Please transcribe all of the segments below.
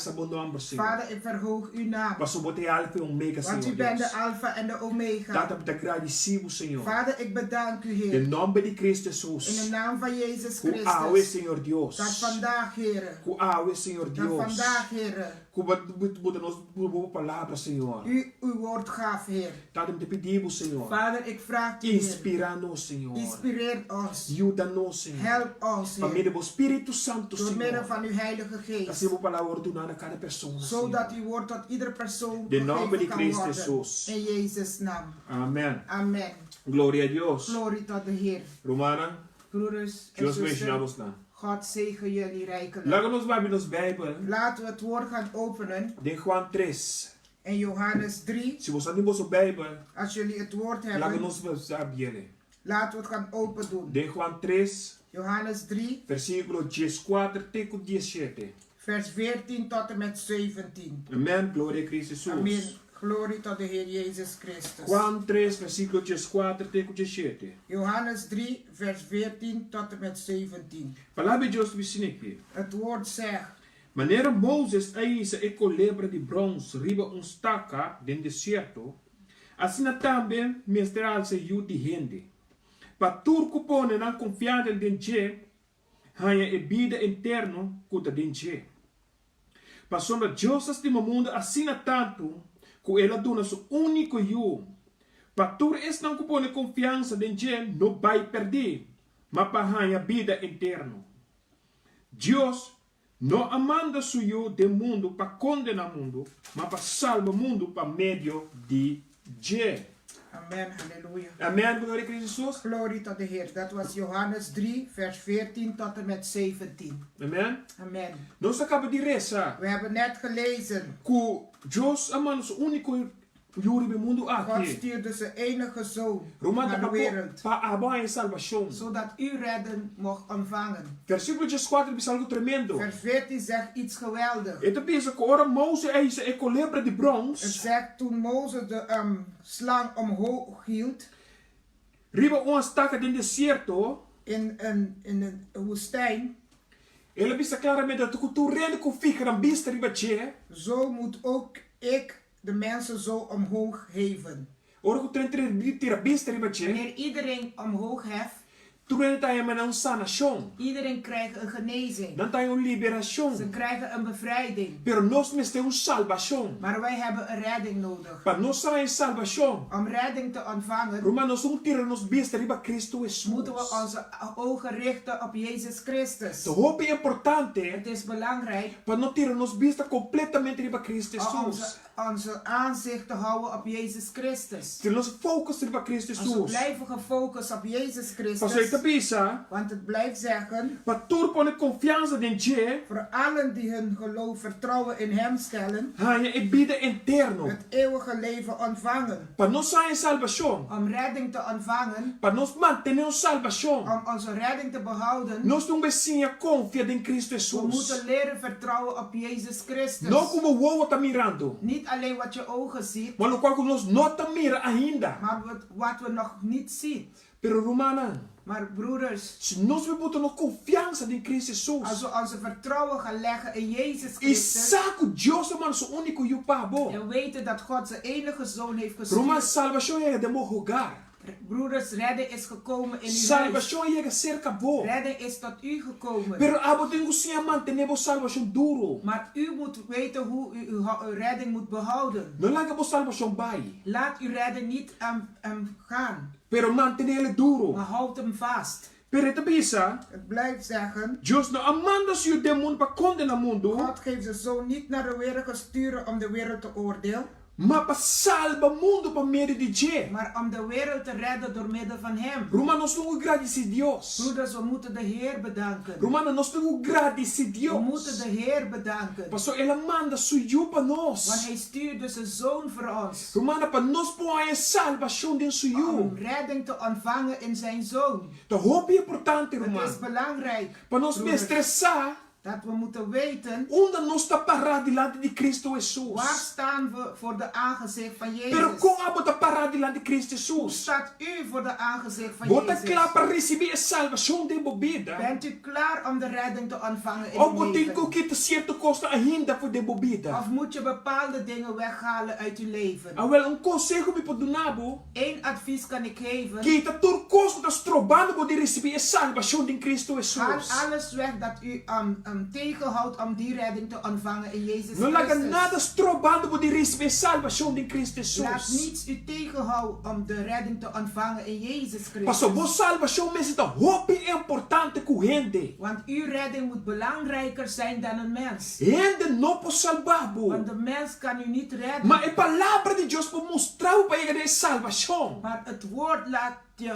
alsa bo nòmber, Señor. Vader, ik verhoog uw naam. Pasobra bo ta e Alfa i Omega, Want Señor u bent de Dios. Alfa en de Omega. Tata, mi ta gradisí bo, Señor. Vader, ik bedank u, Heer. Den nòmber di Cristo In de Hesus. naam van Jezus Ku awe, Christus. Señor Dios. Dat vandaag, Heere. Ku awe, Señor Dat Dios. vandaag, Heere. Ku bo bo ta nos bo palabra, Señor. U uw woord gaf, Heer. Tata, mi ta pidi bo, Señor. Vader, ik vraag u, Heer. Inspirá nos, Señor. Inspireer ons. Yuda nos, Señor. Help ons, Pa Heer. medio di bo Spiritu Santu, Door middel Señor. van uw Heilige Geest. Asina bo palabra wòrdu duná na kada persona, Señor. Zodat uw woord tot ieder persoon Den nòmber gegeven di kan Cristo worden. Hesus. In Jezus naam. Amen. Amen. Gloria a Dios. Glorie tot de Heer. Rumannan, Broeders en Dios benshoná zuster, bosnan. God zegen jullie rijkelijk. Laga nos babia nos Bijbel. Laten we het woord gaan openen. Den Juan tres. In Johannes 3. Si boso a tin boso Bijbel. Als jullie het woord hebben. Laga nos abriele. Laten we het gaan open doen. Den Juan tres. Johannes 3. Versíkulo dieskuater te ku diesshete. Vers 14 tot en met 17. Amen, gloria a Cristo Jesus. Amen, glorie tot de Heer Jezus Christus. Juan tres, versíkulo dieskuater te ku diesshete. Johannes 3, vers 14 tot en met 17. Palabra di Dios ta bisa aki. Het woord zegt. Manera Moses a hisa e kolebra di brons riba un staka den desierto, asina tambe mester alsa e Yu di hende, pa tur ku pone nan konfiansa den dje haña e bida eterno ku ta den dje. Pasobra Dios a stima mundu asina tantu ku el a duna su úniko Yu, pa tur esnan ku pone konfiansa den dje no bai pèrdí, ma pa haña bida eterno. Dios no a manda su Yu den mundu pa kondená mundu, ma pa salba mundu pa medio di dje. Amen, haleluya. Amen, gloria a Cristo Jesus. Glorie tot de Heer. Dat was Johannes 3, vers 14 tot en met 17. Amen. Amen. Nos a kaba di resa. We hebben net gelezen. Ku Dios a manda su úniko Yu riba e mundu God aki. stuurde zijn enige zoon Ruman naar ta de pa wereld. pa abo haña salbashon. Zodat u redden mocht ontvangen. Versíkulo dieskuater ta bisa algu tremendo. Vers 14 zegt iets geweldig. E ta bisa ku ora Mozes a hisa e kolebra di brons. Het zegt toen Mozes de slang omhoog hield. Riba un staka den desierto. In een in een woestijn. El a bisa klaramente ku tur hende ku fiha nan bista riba dje. Zo moet ook ik de mensen zo omhoog heven. Ora ku tren tira bista riba dje. Wanneer iedereen omhoog heft. Tur hende ta haña un sanashon. Iedereen krijgt een genezing. Nan ta haña un liberashon. Ze krijgen een bevrijding. Pero nos mester un salbashon. Maar wij hebben een redding nodig. Pa nos haña salbashon. Om redding te ontvangen. Ruman nos un tira nos bista riba Cristo Hesus. Moeten we onze ogen richten op Jezus Christus. Ta hopi importante. Het is belangrijk. Pa no tira nos bista kompletamente riba Cristo Om Hesus. onze aanzicht te houden op Jezus Christus. Tira nos focus riba Cristo Als we Hesus. blijven gefocust op Jezus Pasobra e ta Christus. bisa. Want het blijft zeggen. Pa tur pone konfiansa den dje. Voor allen die hun geloof vertrouwen in Hem stellen. Haña e bida eterno. Het eeuwige leven ontvangen. Pa nos haña salbashon. Om redding te ontvangen. Pa nos mantené nos salbashon. Om onze redding te behouden. Nos tin un be siña konfia den Cristo We Hesus. moeten leren vertrouwen op Jezus Christus. No ku bo wowo ta mirando. Niet alleen wat je ogen ziet. Ma lokual ku nos no ta mira ainda. Maar wat we nog niet ziet. Pero rumannan. Maar broeders. Si nos be buta nos konfiansa den Cristo Hesus. Als we onze vertrouwen gaan leggen in Jezus I Christus. sa ku Dios a manda su úniko Yu pa bo. En weten dat God zijn enige zoon heeft gestuurd. Ruman, salbashon yega den bo hogar. Broeders, redding is gekomen in uw huis. Salbashon yega serka bo. Redding is tot u gekomen. Pero abo tin ku siña mantené bo salbashon duru. Maar u moet weten hoe u uw redding moet behouden. No laga bo salbashon bai. Laat uw redding niet gaan. Pero mantenele duru. Maar houd hem vast. Pero e ta bisa. Het blijft zeggen. Dios no a manda su Yu den mundu pa kondena mundu. God geeft zijn zoon niet naar de wereld gesturen om de wereld te oordeel. Ma pa salba mundu pa medio di dje. Maar om de wereld te redden door middel van hem. Ruman, nos tin ku gradisí Dios. Broeders, we moeten de Heer bedanken. Rumannan, nos tin ku gradisí Dios. We moeten de Heer bedanken. Pasobra el a manda su Yu pa nos. Want hij stuurde zijn zoon voor ons. Rumannan, pa nos por haña salbashon den su Yu. Om redding te ontvangen in zijn zoon. Ta hopi importante, ruman. Het is belangrijk, Pa nos broeders. mester sa. Dat we moeten weten. Unda nos ta pará dilanti di Cristo Waar Hesus. staan we voor de aangezicht van Pero Jezus? kon abo ta pará dilanti Cristo Hoe Hesus? staat u voor de aangezicht van Bo ta Jezus? kla pa risibí e salbashon den bo bida? Bent u klaar om de redding te ontvangen in Òf uw bo tin ku leven? kita sierto kosnan ainda for den bo bida? Of moet je bepaalde dingen weghalen uit uw leven? Awèl, un konseho mi por duna bo. Eén advies kan ik geven. Kita tur kos ku ta strobando bo di risibí e salbashon den Kristu Haal Hesus. alles weg dat u tegenhoudt om die redding te ontvangen in Jezus No laga Christus. nada strobando bo di risibí e salbashon den Kristu Laat Hesus. niets u tegenhouden om de redding te ontvangen in Jezus Pasobra bo Christus. salbashon mester ta hopi importante ku hende. Want uw redding moet belangrijker zijn dan een mens. Hende no por salba bo. Want de mens kan u niet redden. Ma e Palabra di Dios por mustra bo pa yega den e salbashon. Maar het woord laat je,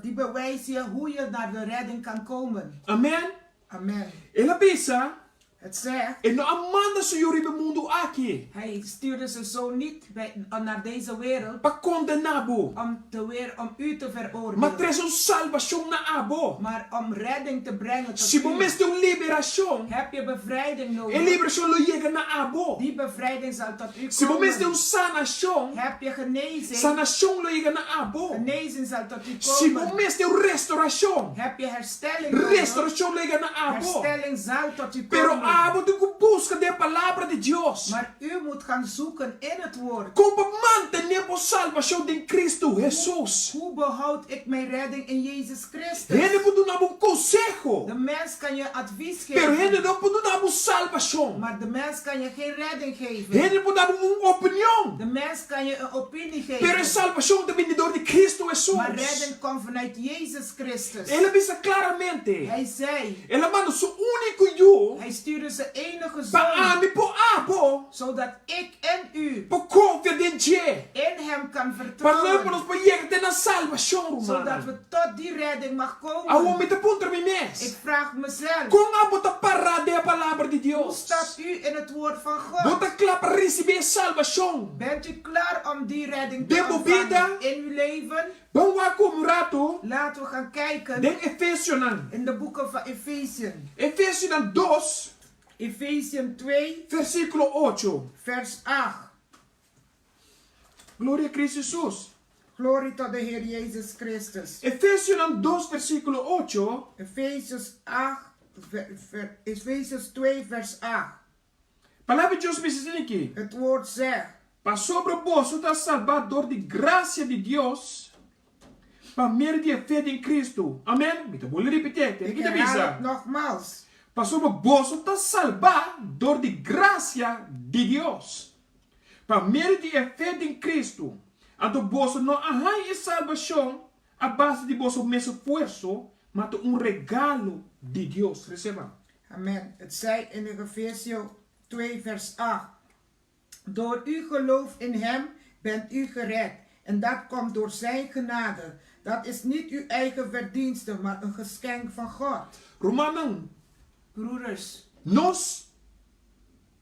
die bewijst je hoe je naar de redding kan komen. Amen. Amen. El a bisa. Het zegt. E no a manda su yu riba e mundu aki. Hij stuurde zijn zoon niet bij, naar deze wereld. Pa kondená bo. Om te weer, om u te veroordelen. Ma trese un salbashon na abo. Maar om redding te brengen tot Si bo u. mester un liberashon. Heb je bevrijding E nodig? liberashon lo yega na abo. Die bevrijding zal tot u Si bo komen. mester un sanashon. Heb je genezing? Sanashon lo yega na abo. Genezing zal tot u Si bo komen. mester un restorashon. Heb je herstelling nodig? Restorashon lo yega na abo. Herstelling zal tot u Pero komen. abo tin ku buska den e Palabra di Dios. Maar u moet gaan zoeken in het woord. Kon bo mantené bo salbashon den Kristu Hesus? Hoe behoud ik mijn redding in Jezus Christus? Hende por duna bo un konseho. De mens kan je advies Pero geven. hende no por duna bo salbashon. Maar de mens kan je geen redding geven. Hende por duna bo un opinion. De mens kan je een opinie Pero e geven. salbashon ta bini dor di Kristu Hesus. Maar redding komt vanuit Jezus Christus. El a bisa klaramente. Hij zei. El a manda su úniko yu. Hij stuurde zijn enige Pa zoon. ami por abo. Zodat ik en u. Por konfia den dje. In hem kan Pa loke vertrouwen. nos por yega te na salbashon, rumannan. Zodat we tot die redding mag komen. Awor mi ta puntra mi mes. Ik vraag mezelf. Kon abo ta pará den e Palabra di Hoe Dios? staat u in het woord van God? Bo ta kla pa risibí e salbashon? Bent u klaar om die redding te Den bo ontvangen bida? in uw leven? Ban wak un ratu. Laten we gaan kijken. Den Efesionan. In de boeken van Efesiën. Efesionan dos. Efesiën 2. Versíkulo ocho. Vers 8. Gloria Cristo Jesus. Glorie tot de Heer Jezus Christus. Efesionan dos versíkulo ocho. Efesios 8, Efesios 2 vers 8. Palabra di Dios bisa asina aki. Het woord zegt. Pasobra boso ta salbá dor di grasia di Dios, pa medio di e fe den Cristo. Amen. Mi ta bolbe ripit'é. Tende Ik ki ta herhaal bisa. het nogmaals. Pasobra boso ta salbá dor di grasia di Dios, pa medio di e fe den Cristo. Anto boso no a haña e salbashon a base di boso mes esfuerso, ma ta un regalo di Dios. Reseba. Amen. Het zei in Efesio 2 vers 8. Door uw geloof in Hem bent u gered, en dat komt door Zijn genade. Dat is niet uw eigen verdienste, maar een geschenk van God. Rumannan, Broeders. Nos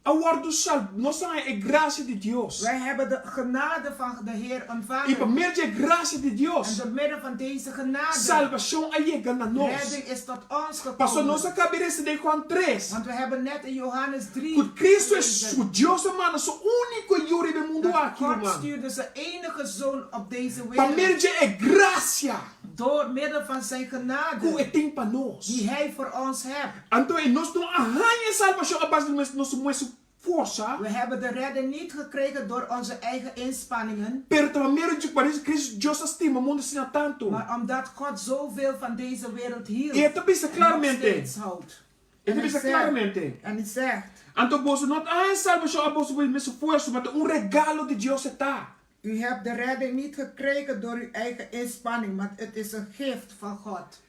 a wòrdu sal, nos a haña e grasia di Dios. Wij hebben de genade van de Heer ontvangen. I pa medio di e grasia di Dios. En door middel van deze genade. Salbashon a yega na nos. Redding is tot ons gekomen. Pasobra nos a kaba resa den Juan tres. Want we hebben net in Johannes 3 Ku Cristo es, ku Dios a manda su úniko Yu riba e mundu Dat aki, God ruman. stuurde zijn enige zoon op deze Pa wereld. medio di e grasia. Door middel van zijn genade. Ku e tin pa nos. Die hij voor ons hebt. Anto e nos no a haña e salbashon a base di nos mes forsa. We hebben de redding niet gekregen door onze eigen inspanningen. Pero ta pa medio di ku Cristo Dios a stima mundu asina tantu. Maar omdat God zoveel van deze wereld hield. E ta bisa En nog klaramente. steeds houdt. E ta bisa klaramente. En hij zegt. Anto boso no ta haña e salbashon a base di mes esfuerso, ma ta un regalo di Dios e ta. U hebt de redding niet gekregen door uw eigen inspanning, maar het is een gift van God.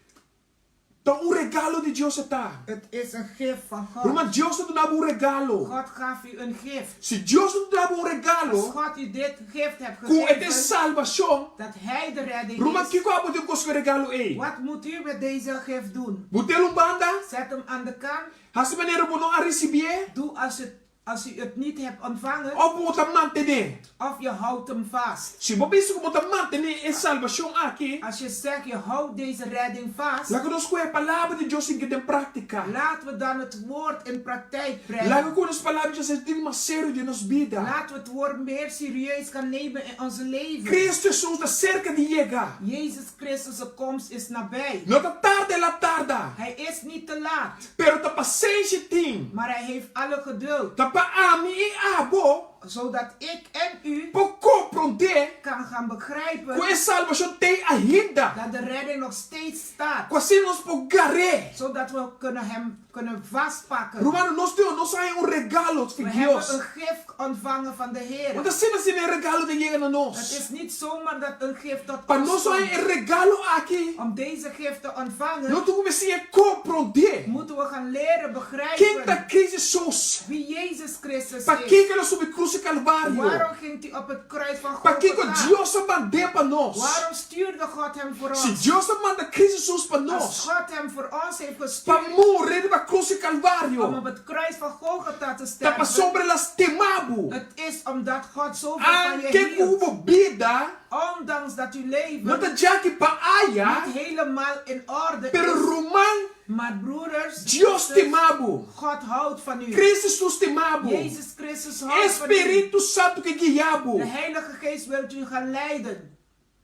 Ta un regalo di Dios e ta. Het is een gift van God. Ruman, Dios ta duna bo un regalo. God gaf u een gift. Si Dios ta duna bo un regalo. Als God u dit gift hebt Ku e gegeven. ta salbashon. Dat hij de redding Ruman, is. kiko abo tin ku hasi ku e regalo ei? Wat moet u met deze gift doen? Bo tene un banda? Zet hem aan de kant. Hasi manera bo no a risibié. Doe als het. Als u het niet hebt ontvangen. Òf bo ta mantené. Of je houdt hem vast. Si bo bisa ku bo ta mantené e salbashon aki. Als je zegt je houdt deze redding vast. Laga nos ku e Palabra di Dios hinka den práktika. Laten we dan het woord in praktijk brengen. Laga ku nos Palabra di Dios es tin mas serio den nos bida. Laten we het woord meer serieus gaan nemen in onze leven. Cristo Hesus ta serka di yega. Jezus Christus se komst is nabij. No ta tarda el a tarda. Hij is niet te laat. Pero ta pasenshi tin. Maar hij heeft alle geduld. Ta pa ami i abo. Zodat ik en u. Por komprondé. Kan gaan begrijpen. Ku e salbashon t'ei ainda. Dat de redding nog steeds staat. Ku asina nos por gar'é. Zodat we kunnen hem kunnen vastpakken. Rumannan, nos tin nos a haña un regalo We di hebben Dios. een gift ontvangen van de Heer. No ta asina asina e regalo ta yega na nos. Het is niet zomaar dat een gift tot Pa ons nos komt. haña e regalo aki. Om deze gift te ontvangen. Nos tin ku mester komprondé. Moeten we gaan leren Ken begrijpen. ta Cristo Jesus? Wie Jezus Christus is. Pakiko el a subi krus di Kalvario? Waarom ging hij op het kruis van Golgotha? Pakiko Dios a mand'é pa nos? Waarom stuurde God hem voor Si ons? Dios a manda Cristo Jesus pa nos. Als God hem voor ons heeft gestuurd. Pa muri riba krus di Kalvario. Om op het kruis van Golgotha te Ta sterven. pasobra el a stima bo. Het is omdat God zoveel van je Anke ku hield. bo bida. Ondanks dat uw leven. No ta djaki pa aya. Niet helemaal in orde Pero is. ruman. Maar broeders. Dios stima bo. God houdt van u. Cristo Jesus stima bo. Jezus Christus houdt E van u. Spiritu Santu ke guia bo. De Heilige Geest wilt u gaan leiden.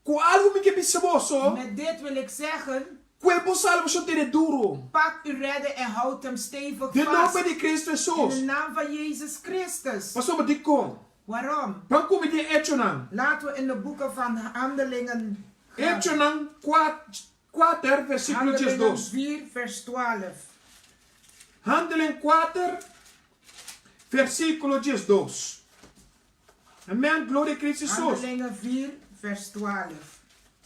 Ku algu mi ke bisa boso. Met dit wil ik zeggen. Kue bo salbashon tene duru. Pak uw redder en houd hem stevig Den vast. nomber di Cristo Jesus. In de naam van Jezus Christus. Pasobra dikon. Waarom? Ban kuminsá den Echonan. Laten we in de boeken van Handelingen gaan. Echonan kuater, versíkulo Handelingen diesdos. 4 vers 12. Handelingen kuater, versíkulo diesdos. Amen. Gloria a Cristo Jesus. Handelingen 4 vers 12.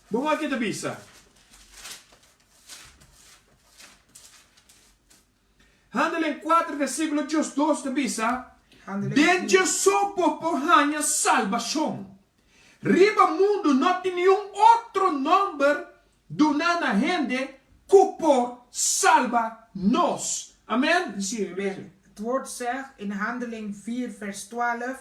Bo wak ke ta bisa. Handelingen 4 versíkulo 12 ta bisa, Den dje so bo por haña salbashon. Riba mundu no tin niun otro nòmber duná na hende ku por salba nos. Amen. Het woord zegt in Handeling 4 vers 12,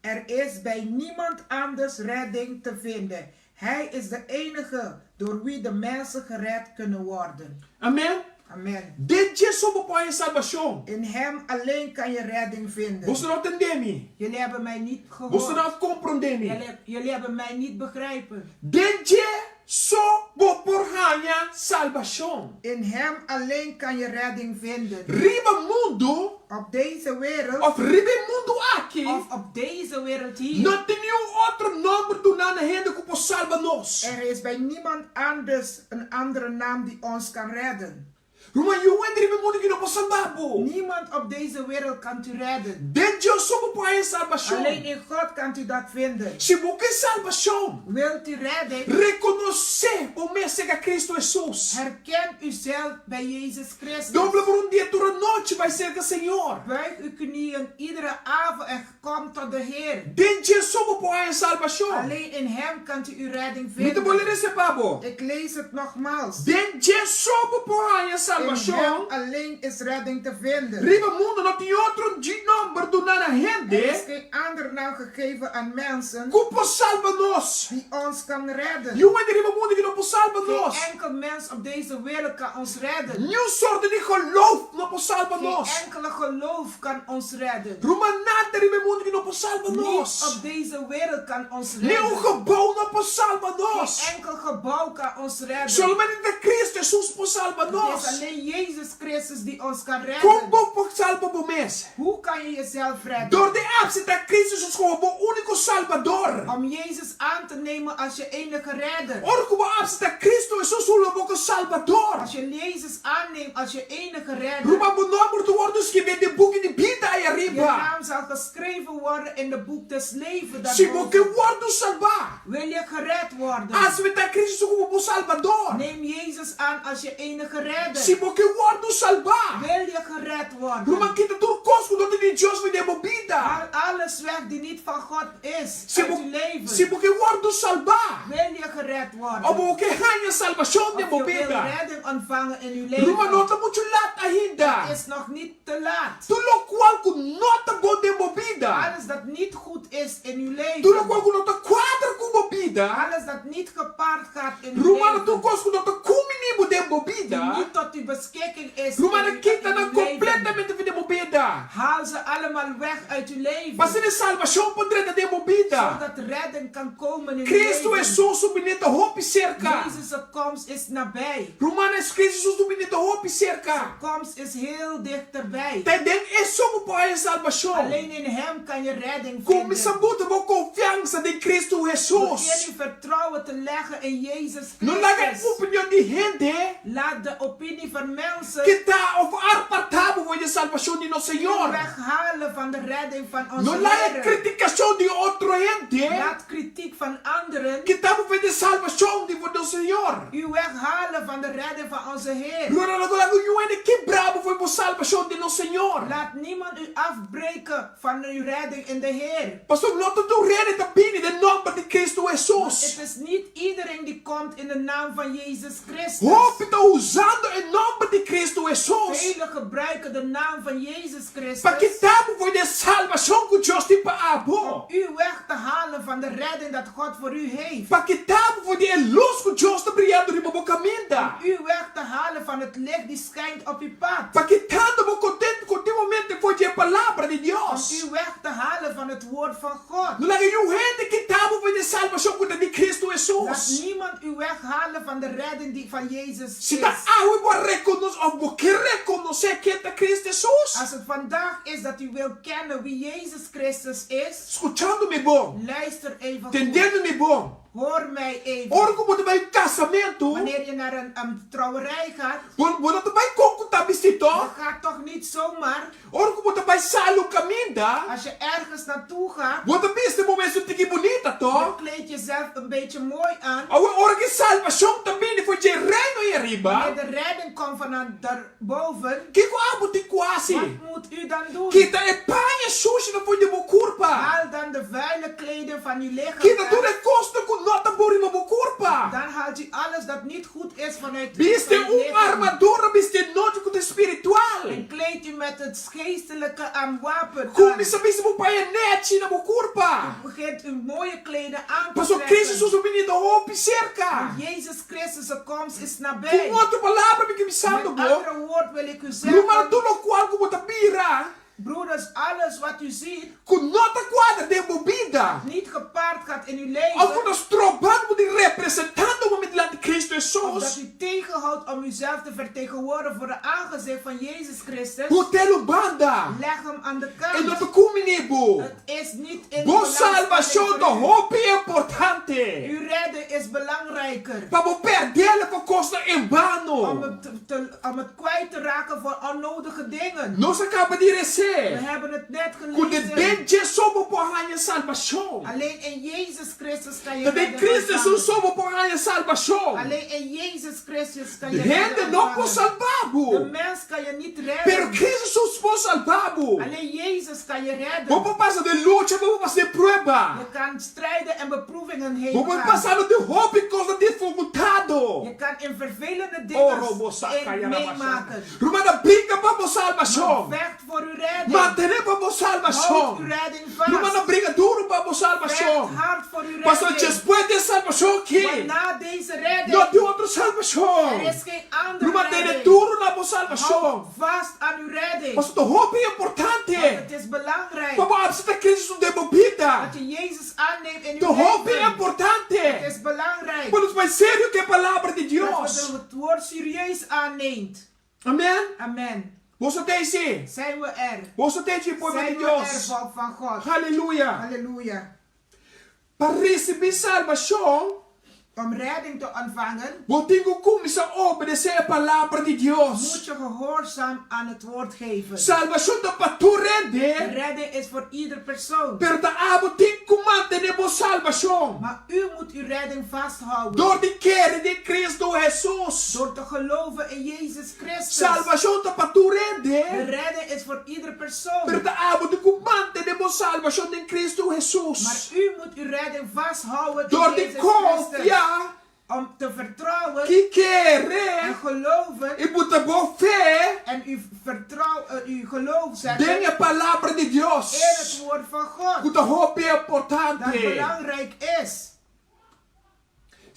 Er is bij niemand anders redding te vinden. Hij is de enige door wie de mensen gered kunnen worden. Amen. Amen. Den dje so bo por haña salbashon. In hem alleen kan je redding vinden. Boso no a tende mi. Jullie hebben mij niet gehoord. Boso no a komprondé mi. Jullie, jullie hebben mij niet begrijpen. Den dje so bo por haña salbashon. In hem alleen kan je redding vinden. Riba mundu. Op deze wereld. Of riba e mundu aki. Of op deze wereld hier. No tin niun otro nòmber duná na hende ku por salba nos. Er is bij niemand anders een andere naam die ons kan redden. Ruman niun hende riba e mundu aki no por salba bo. Niemand op deze wereld kan u redden. Den Dios so bo por haña salbashon. Alleen in God kan u dat vinden. Si bo ke salbashon. Wilt u redding? Rekonosé bo mes serka Kristu Hesus. Herken uzelf bij Jezus Christus. Dobla bo rundia tur anochi bai serka Señor. Buig uw knieën iedere avond en kom tot de Heer. Den dje so bo por haña salbashon. Alleen in Hem kant u uw redding Mi ta vinden. bolbe lesa pa bo. Ik lees het nogmaals. Den dje so bo por haña In Hem salbashon. alleen is redding te vinden. Riba mundu no tin otro nòmber duná na hende. Er is geen ander naam gegeven aan mensen. Ku por salba nos. Die ons kan redden. Niun hende riba mundu aki no por salba nos. Geen enkel mens op deze wereld kan ons redden. Niun sorto di geloof no por salba Geen nos. enkele geloof kan ons redden. Ruman nada riba e mundu aki no por salba Niets nos. op deze wereld kan ons Niun redden. gebouw no por salba nos. Geen enkel gebouw kan ons redden. Solamente ta Cristo Jesus por salba Het nos. is alleen Jezus Christus die ons kan Kon redden. bo por salba bo mes? Hoe kan je jezelf redden? Dor di aseptá Cristo Jesus komo bo úniko Salbador. Om Jezus aan te nemen als je enige redder. Ora ku bo aseptá Cristo Jesus komo bo Salbador. Als je Jezus aanneemt als je enige redder. Ruman bo nòmber ta wòrdu skibí den buki di bida ei Je ariba. naam zal geschreven worden in de boek des levens Si bo daarboven. ke wòrdu salbá. Wil je gered worden? Aseptá Cristo Jesus komo bo Salbador. Neem Jezus aan als je enige redder. Si bo ke wòrdu salbá. Wil je gered worden? Ruman kita tur kos ku no ta di Dios for di bo bida. Haal alles weg die. die niet van God is Si uit bo, uw leven. si bo ke wòrdu salbá, Wil je gered worden? òf bo ke haña salbashon den Of bo je wil bida, redding ontvangen in uw Ruman no leven? ta muchu lat ainda. Het is nog niet te laat. Tur lokual ku no ta bon den bo bida. Alles dat niet goed is in uw Tur leven. lokual ku no ta kuadra ku bo bida. Alles dat niet gepaard gaat in uw Rumannan tur leven. kos ku no ta kumini bo den bo Die bida. niet tot uw beschikking is in Rumannan uw, kita in nan uw leven. kompletamente for den bo bida. Haal ze allemaal weg uit uw leven. Pa asina e salbashon por drenta den bo bida. Zodat redding kan komen in uw Kristu leven. Hesus su bini ta hopi serka. Jezus' komst is nabij. Rumannan Kristu Hesus su bini ta hopi serka. Komst is heel dichterbij. Ta den e so bo por haña salbashon. Alleen in hem kan je redding Kuminsá vinden. buta bo konfiansa den Kristu Hesus. Begin uw vertrouwen te leggen in Jezus No laga e Christus. opinion di hende Laat de opinie van mensen kita òf apartá bo for di e salbashon di nos u Señor. weghalen van de redding van No onze laga e Heer. kritikashon di otro hende Laat kritiek van anderen kita bo for di e salbashon di for nos Señor. u weghalen van de redding van onze Heer. No laga niun hende kibra bo for bo salbashon di nos Señor. Laat niemand u afbreken van uw redding in de Heer. Pasobra no ta tur hende ta bini den nòmber di Kristu Want Hesus. het is niet iedereen die komt in de naam van Jezus Christus. Hopi ta usando e nòmber di Kristu Hesus Velen gebruiken de naam van Jezus pa Christus kita bo for di e salbashon ku Dios tin pa om abo. u weg te halen van de redding dat God voor u heeft. Pa kita bo for di e lus ku Dios ta briando riba bo kaminda. Om u weg te halen van het licht die schijnt op uw pad. Pa kitando bo kontentu kontinuamente for di e Palabra di Om Dios. u weg te halen van het woord van God. No laga niun hende kita bo for di e salbashon ku ta di Kristu Laat Hesus. niemand u weghalen van de redding die van Jezus Si ta is. awe bo a rekonosé òf bo ke rekonosé ken ta Kristu Hesus. Als het vandaag is dat u wilt kennen wie Jezus Christus is, Skuchando mi bon. luister even goed. Tendendo mi bon. Hoor mij even. Ora ku bo ta bai un kasamentu, Wanneer je naar een, een trouwerij gaat, bo bo no ta bai kon ku ta bisti je tòg? gaat toch niet zomaar. Ora ku bo ta bai salu kaminda, Als je ergens naartoe gaat, bo ta bisti bo mes un tiki bunita je tòg? kleed jezelf een beetje mooi aan. Awe ora ku salbashon ta bini for dje reino ei ariba, Wanneer de redding komt van daarboven, kiko abo tin ku hasi? wat moet u dan doen? Kita e paña sushinan for di bo kurpa. Haal dan de vuile kleden van uw lichaam Kita tur weg. e kosnan ku no ta bon riba bo kurpa. Dan haalt u alles dat niet goed is vanuit Bisti van het un lichaam. armadura, bisti noti ku ta spiritual. En kleed u met het geestelijke aan wapen aan. Kuminsá bisti bo paña nechi na bo kurpa. Begint u mooie kleden aan te Pasobra trekken. Cristo su binida hopi serka. Want Jezus Christus zijn komst is Ku nabij. un otro palabra mi ke bisando Met bo, andere woord wil ik u Ruman zeggen, tur lokual ku bo ta mira, broeders, alles wat u ziet, ku no ta kuadra den bo bida, niet gepaard gaat in uw òf ku leven, ta strobando bo di representando bo dilanti Cristo of dat Hesus, u tegenhoudt om uzelf te vertegenwoordigen voor de aangezicht van Jezus Christus, bot'é un banda. leg hem aan de E no kant. ta kumbiní bo. Het is niet in Bo uw salbashon belangstelling ta voor u. hopi importante. Uw redding is belangrijker. Pa bo pèrdè'l pa kosnan en bano. Om het, te, te- om het kwijt te raken voor onnodige dingen. Nos a kaba di resé We hebben het net ku den gelezen. den dje so bo por haña salbashon. Alleen in Jezus Christus kan je Ta den redding Cristo Hesus ontvangen. so bo por haña salbashon. Alleen in Jezus Christus kan je Hende redding no por ontvangen. salba bo. De mens kan je niet Pero redden. Cristo Hesus por salba bo. Alleen Jezus kan je Bo redden. por pasa den lucha, bo por pasa den prueba. Je kan strijden en beproevingen Bo heen por gaan. pasa den hopi kosnan difikultado. Je kan in vervelende Oh, dingen robo saka in ya meemaken. Rumannan bringa pa bo Maar salbashon. vecht voor uw redding. Mantené pa bo Houd salbashon. uw redding vast. Rumannan bringa duru pa bo Vecht salbashon. hard voor uw Pasobra redding. despues di e salbashon aki, Want na deze redding, no tin otro salbashon. er is geen andere Ruman tene redding. duru na bo salbashon. Houd vast aan uw redding. Pasobra ta hopi Want importante het is belangrijk pa bo aseptá Cristo den bo bida. dat je Jezus aanneemt in Ta uw hopi leven. importante Het is belangrijk pa nos bai serio ku e Palabra di dat Dios. we het woord serieus aanneemt. Amen. Amen. Boso ta esei. Zijn we er? Boso ta esei, pueblo Zijn di we er, Dios. volk van God? Aleluya. Halleluja. Pa risibí salbashon, Om redding te ontvangen, bo tin ku kuminsá obedesé e Palabra di Dios. moet je gehoorzaam aan het woord geven. Salbashon ta pa tur hende, Redding is voor ieder persoon. pero ta abo tin ku mantené bo salbashon Maar u moet uw redding vasthouden. dor di kere den Cristo Hesus. Door te geloven in Jezus Christus. Salbashon ta pa tur De hende, redding is voor ieder persoon. pero ta abo tin ku mantené bo. bo salbashon den Kristu Hesus. Maar u moet uw redding vasthouden in Dor di Jezus Christus. konfia Om te vertrouwen ki kere en geloven i buta bo fe en uw vertrouw, uw geloof zetten den e Palabra di Dios, in het woord van God. ku ta hopi Dat importante. belangrijk is.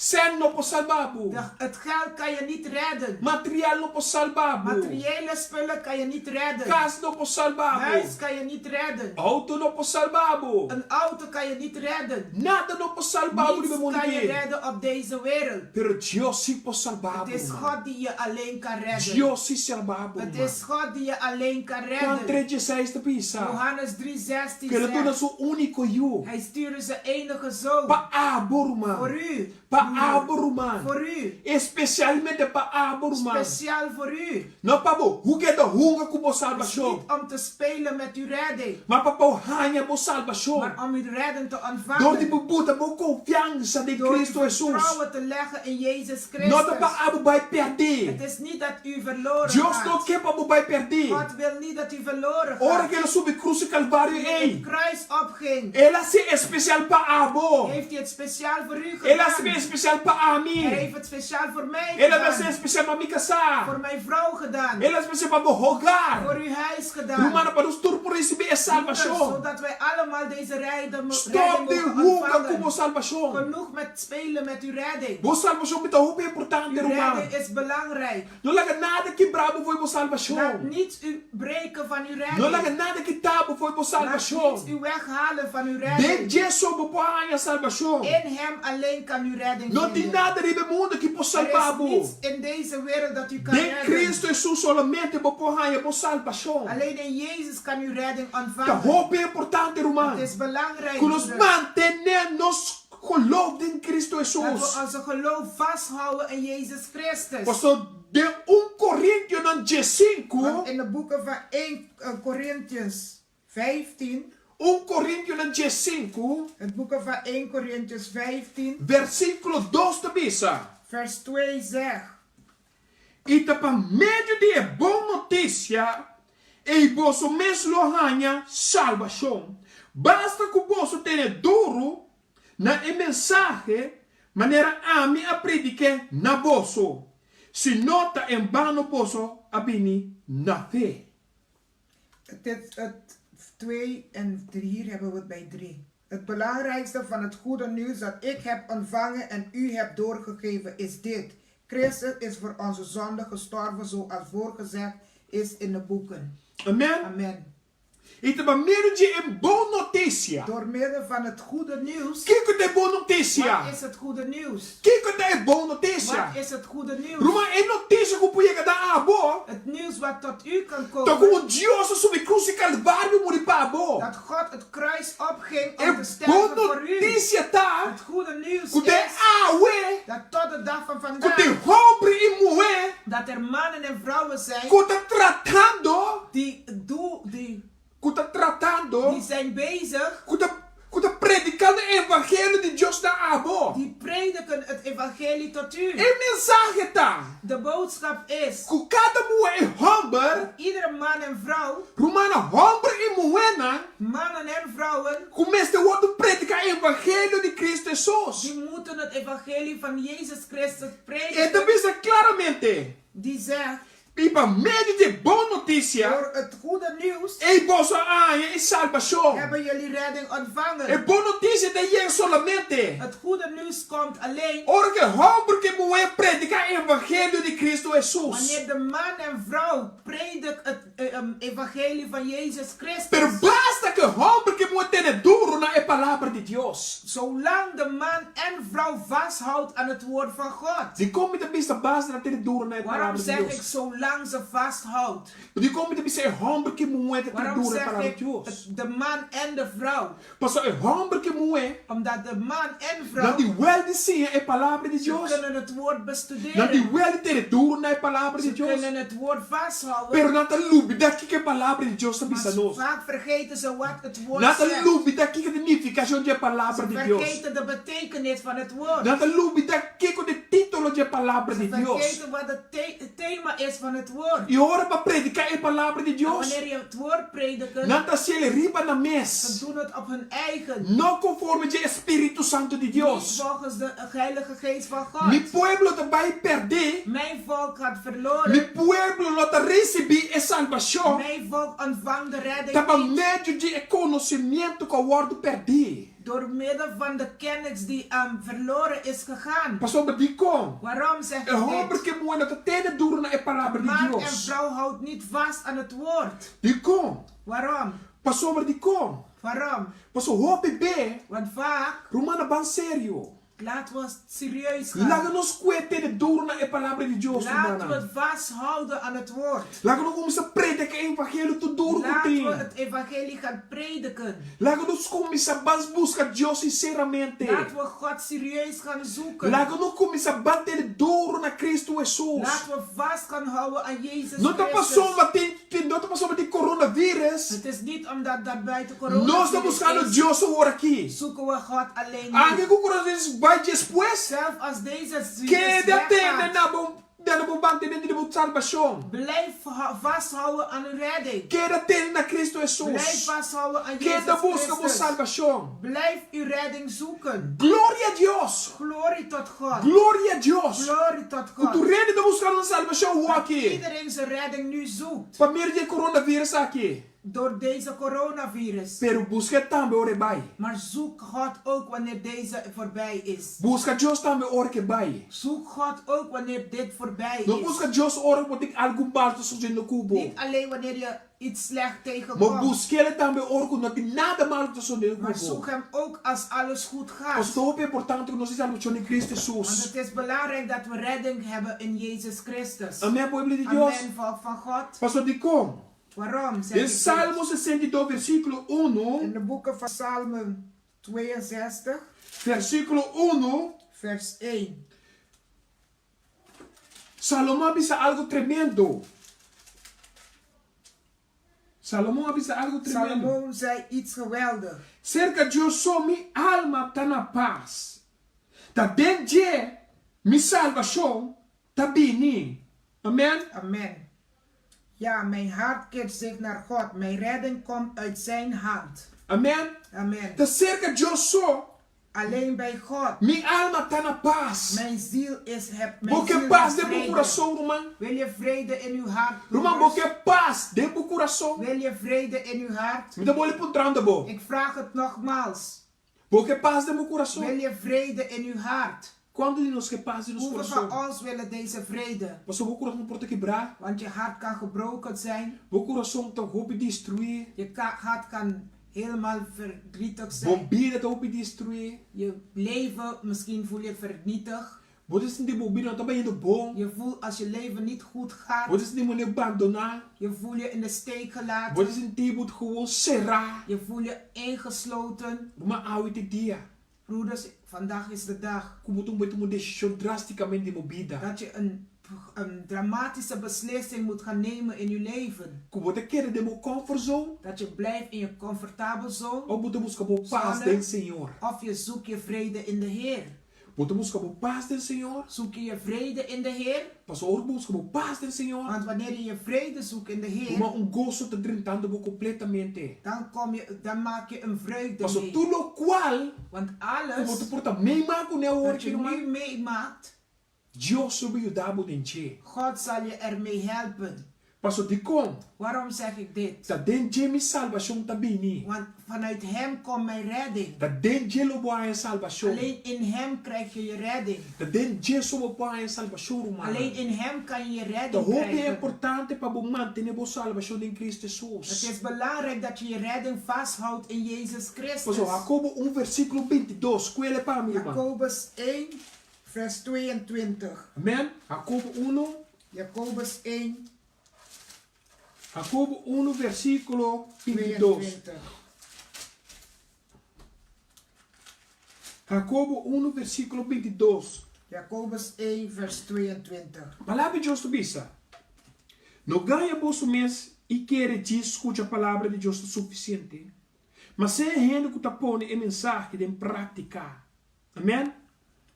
Sèn no por salba bo. De, het geld kan je niet redden. Material no por salba bo. Materiële spullen kan je niet redden. Kas no por salba bo. Huis kan je niet redden. Outo no por salba bo. Een auto kan je niet redden. Nada no por salba bo riba Niets mundu kan je aki. redden op deze wereld. Pero Dios si por salba Het bo, is ruman. God die je alleen kan redden. Dios si salba bo, Het ruman. is God die je alleen kan Juan redden. 3:16 ta bisa. Johannes 3:16 Ku el a duna zegt, su úniko yu. Hij stuurde zijn enige zoon Pa abo, ruman. voor u. Pa abo, ruman. Voor u. Espesialmente pa abo, ruman. Speciaal voor u. No pa bo keda hunga ku bo Dus salbashon. niet om te spelen met uw redding, Ma pa bo haña bo salbashon. maar om uw redding te Dor di ontvangen. bo buta bo konfiansa den Door uw Kristu Hesus. vertrouwen te leggen in Jezus No ta pa Christus. abo bai pèrdè. Het is niet dat u verloren Dios no gaat. ke pa bo bai pèrdè. God wil niet dat u verloren Ora gaat. ku el a subi krus di Kalvario Toen ei, het kruis opging, el a hasié espesial pa abo. heeft hij het speciaal voor u El a gedaan. hasié espesial pa ami. Hij heeft het speciaal voor mij El a hasié gedaan. espesial pa mi kasá. Voor mijn vrouw gedaan. El a hasié espesial pa bo hogar. Voor uw huis gedaan. Rumannan, pa nos tur por risibí e salbashon. Zodat wij allemaal deze redding Stop di mogen hunga ku ontvangen. bo salbashon. Genoeg met spelen met uw redding. Bo salbashon ta hopi importante, Uw ruman. redding is belangrijk. No laga nada kibra bo fo'i bo Laat salbashon. niets u breken van uw No redding. laga nada kita bo fo'i bo Laat salbashon. niets u weghalen van uw Den redding. dje so bo por haña salbashon. In hem alleen kan u redding No tin vinden. nada riba e mundu ki por Er salba is bo. niets in deze wereld dat u kan Den redden. Kristu Hesus solamente bo por haña bo salbashon. Alleen in Jezus kan u redding Ta ontvangen. hopi importante, ruman, Het is belangrijk ku nos broeders, mantené nos geloof den Kristu dat we Hesus. onze geloof vasthouden in Jezus Christus. Pasobra den 1 Korintionan diesinku. Want in de boeken van 1 Corinthians 15. 1 Korintionan diesinku. Het boeken van 1 Corinthians 15. Versíkulo dos ta bisa. Vers 2 zegt. I ta pa medio di e bon notisia ei boso mes lo haña salbashon. Basta ku boso tene duru na e mensahe manera ami a predik'é na boso, si no ta en bano boso a bini na fe. Het is het 2 en 3, hier hebben we het bij 3. Het belangrijkste van het goede nieuws dat ik heb ontvangen en u heb doorgegeven is dit. Christus is voor onze zonde gestorven zoals voorgezegd is in de boeken. Amen. Amen. I ta pa medio di e bon notisia. Door middel van het goede nieuws. Kiko ta e bon notisia? Wat is het goede nieuws? Kiko ta e bon notisia? Wat is het goede nieuws? Ruman, e notisia ku por yega na abo. Het nieuws wat tot u kan Ta komen. ku Dios a subi krus di Kalvario muri pa abo. Dat God het kruis opging om E te sterven bon voor u. notisia ta Het goede nieuws ku te is awe dat tot de dag van ku vandaag tin hòmber i muhé dat er mannen en vrouwen zijn ku ta tratando die, doe, die, ku ta tratando die zijn bezig ku ta ku ta predikando e evangelio di Dios na abo. die prediken het evangelie tot u. E mensahe ta De boodschap is ku kada muhé i hòmber, iedere man en vrouw, rumannan hòmber i muhénan mannen en vrouwen, ku mester wòrdu prediká e evangelio di Cristo Hesus. die moeten het evangelie van Jezus Christus E ta prediken. bisa klaramente. Die zegt, I pa medio di e bon notisia, Door het goede nieuws ei boso a haña e salbashon. hebben jullie redding E ontvangen. bon notisia ta yega solamente Het goede nieuws komt alleen ora ku e hòmber ku e muhé prediká e evangelio di Kristu Hesus. wanneer de man en vrouw predikt het evangelie van Jezus Christus. Pero basta ku e hòmber ku e muhé tene duru na e Palabra di Dios. Zolang de man en vrouw vasthoudt aan het woord van God. Dikon mi ta bisa basta nan tene duru na e Waarom Palabra di zeg ik Dios? zolang ze vasthoudt? Dikon mi ta bisa e hòmber ku e muhé ta tene Waarom duru na e zeg Palabra ik di Dios? het, de man en de vrouw? Pasobra e hòmber ku e muhé Omdat de man en nan vrouw tin wèl di siña e Palabra di ze Dios. kunnen het woord Nan bestuderen. tin wèl di tene duru na e Palabra di Ze Dios. kunnen het woord vasthouden. Pero nan ta lubidá kiko e Palabra di Dios ta Maar bisa nos. vaak vergeten ze wat het woord Nan ta zegt. lubidá kiko ta nifikashon di e Palabra Ze di Dios. vergeten de betekenis van het woord. Nan ta lubidá kiko ta e título. título di e Palabra Ze di Dios. vergeten wat het the- thema is van het woord. I ora pa prediká e Palabra di En Dios, wanneer je het woord prediken, nan ta hasiel riba nan ze mes, doen het op hun eigen. no konforme dje e Spiritu Santu di Niet Dios. volgens de Heilige Geest van Mi God. pueblo ta bai pèrdé. Mijn volk gaat Mi verloren. pueblo no ta risibí e salbashon. Mijn volk ontvangt de redding Ta pa niet. medio di e konosementu ku a wòrdu pèrdí. Door middel van de kennis die um, verloren is gegaan. Pasobra dikon Waarom zeg e ik hòmber dit? ku e muhé no ta tene duru na e Palabra di Man en Dios. vrouw houdt niet vast aan het woord. Dikon? Waarom? Pasobra dikon? Waarom? Paso hopi be, Want vaak, ruman a ban serio. laten we serieus gaan. Laga nos kue tene duru na e Palabra di Dios, Laten we rumannan. het vasthouden aan het woord. Laga nos kuminsá predika e evangelio tur duru ku Laten we tin. het evangelie gaan prediken. Laga nos kuminsá ban buska Dios sinseramente. Laten we God serieus gaan zoeken. Laga nos kuminsá ban tene duru na Kristu Hesus. Laten we vast gaan houden aan Jezus No ta Christus. pasobra tin, no ta pasobra tin coronavirus. Het is niet omdat dat buiten Nos ta coronavirus buskando is, Dios awor aki. zoeken we God alleen Anke niet. ku coronavirus bai despues, Zelf als deze virus keda tene weggaat, na bo na bo mantenimento di bo salbashon. blijf vasthouden aan uw redding. Keda tene na Kristu Blijf Hesus. vasthouden aan Keda Jezus buska bo Christus. salbashon. Blijf uw redding zoeken. Gloria a Dios! Glorie tot God. Gloria a Dios! Glorie tot Ku tur God. hende ta buskando nan salbashon Dat awor iedereen zijn redding nu zoekt. pa medio di e coronavirus aki. Door deze coronavirus. Pero buska tambe ora e bai. Maar zoek God ook wanneer deze voorbij is. Buska Dios tambe ora ku e bai. Zoek God ook wanneer dit voorbij No is. buska Dios ora ku tin algun mal ta sosediendo ku bo. Niet alleen wanneer je iets slecht Ma tegenkomt. busk'é tambe ora ku no tin nada malu ta sosediendo ku Maar bo. zoek hem ook als alles goed gaat. Pasobra ta hopi importante ku nos tin salbashon den Cristo Want Hesus. het is belangrijk dat we redding hebben in Jezus Christus. Amen, pueblo di Dios. Amen, volk van God. Pasobra dikon? Waarom zeg Den ik dit? Salmo 62 versíkulo unu. In de boeken van Psalmen 62. Versíkulo unu. Vers 1. Salomon a bisa algu tremendo. Salomon a bisa algu tremendo. Salomon zei iets geweldig. Serka Dios so mi alma ta na pas. Ta den dje mi salbashon ta bini. Amen. Amen. Ja, mijn hart keert zich naar God. Mijn redding komt uit zijn hand. Amen. Amen. Ta serka Dios so Alleen bij God. mi alma ta na pas. Mijn ziel is heb mijn Bo ke ziel pas heeft den bo vrede. kurason, ruman? Wil je vrede in uw hart? Ruman, bo broeders? ke pas den bo kurason? Wil je vrede in uw hart? Mi ta bolbe puntrando bo. Ik vraag het nogmaals. Bo ke pas den bo kurason? Wil je vrede in uw hart? Kuantu di nos ke pas den nos Hoeveel kurason? van ons willen deze vrede? Pasobra bo kurason por ta kibrá. Want je hart kan gebroken zijn. Bo kurason ta hopi destruí. Je hart kan helemaal verdrietig Bo zijn. bida ta hopi destruí. Je leven, misschien voel je vernietigd. Bo ta sinti bo bida no ta bayendo bon. Je voelt als je leven niet goed gaat. Bo ta sinti bo bandoná. Je voelt je in de steek gelaten. Bo ta sinti bo gewoon será. Je voelt je ingesloten. Ruman awe ta e dia. Broeders, vandaag is de dag. Ku bo ta tuma un desishon drástikamente den bo bida. Dat je een, een dramatische beslissing moet gaan nemen in je leven. Ku bo ta keda den bo comfort zone. Dat je blijft in je comfortabel zone. Òf bo ta buska bo pas Zone. den Señor. Of je zoekt je vrede in de Heer. Bo ta buska bo pas den Señor. Zoek je je vrede in de Heer? Pasobra ora bo buska bo pas den Señor. Want wanneer je je vrede zoekt in de Heer. Ruman un goso ta drentando bo kompletamente. Dan, kom je, dan maak je een vreugde Pasobra mee. tur lokual Want ku bo ta alles por ta meemaak kuné awor wat je aki, ruman, nu meemaakt, Dios lo yuda bo den dje. God zal je ermee helpen. Paso dikon? Waarom zeg ik dit? Ta den dje mi salbashon ta bini. Want vanuit Hem komt mijn redding. Ta den dje lo bo haña salbashon. Alleen in Hem krijg je je redding. Ta den dje so bo por haña salbashon, rumannan. Alleen in Hem kan je je Ta redding hopi krijgen. importante pa bo mantené bo salbashon den Cristo Het Hesus. is belangrijk dat je je redding vasthoudt in Jezus Christus. Paso Jacobo un versíkulo bintidos, kuele pa mi, ruman. Jacobus 1, vers 22. Amen. Jacobo uno. Jacobus 1, Jacobo unu versíkulo bintidos. 22. Jacobo unu versíkulo bintidos. Jacobus 1, vers 22. Palabra di Dios ta bisa, No gaña boso mes i kere djis skucha palabra di Dios ta sufisiente, ma sea hende ku ta pone e mensahe den práktika. Amen.